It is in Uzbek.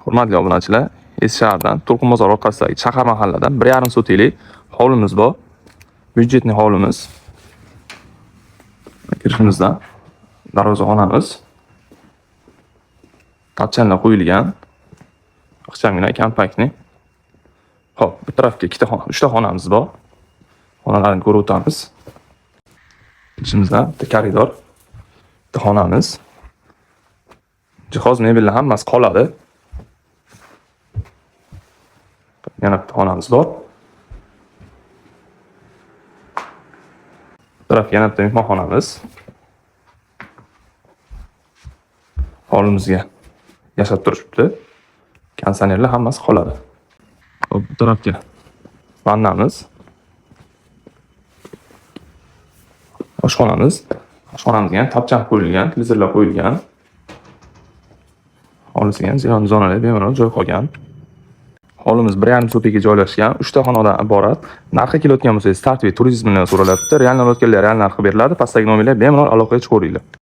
Hurmatli obunachilar, Eskishahardan To'lqin bozor orqasidagi shahar mahalladan 1,5 sotixlik hovlimiz bor. Byudjetli hovlimiz. Kirishimizdan darvozaxonamiz. Tapchanlar qo'yilgan. Ixchamgina, kompaktniy. Xo'p, bu tarafga ikkita xona, uchta xonamiz bor. Xonalarni ko'rib o'tamiz. Kirishimizdan bitta koridor, bitta xonamiz. Jihoz, mebellar hammasi qoladi. Yana bitta xonamiz bor. Bu tarafga yana bitta mehmonxonamiz. Hovlimizga yashab turishibdi. Konditsionerlar hammasi qoladi. Hop, bu tarafga vannamiz. Oshxonamiz. Oshxonamizga ham tapchan qo'yilgan, televizorlar qo'yilgan. Hovlisiga ham ziyon zonalar bemalol joy qolgan. Hovlimiz 1,5 sotixga joylashgan, 3 ta xonadan iborat. Narxi kelayotgan bo'lsangiz, startviy turizm bilan so'ralyapti. Real olayotganlar real narxi beriladi. Pastdagi nomerlar bemalol aloqaga chiqaveringlar.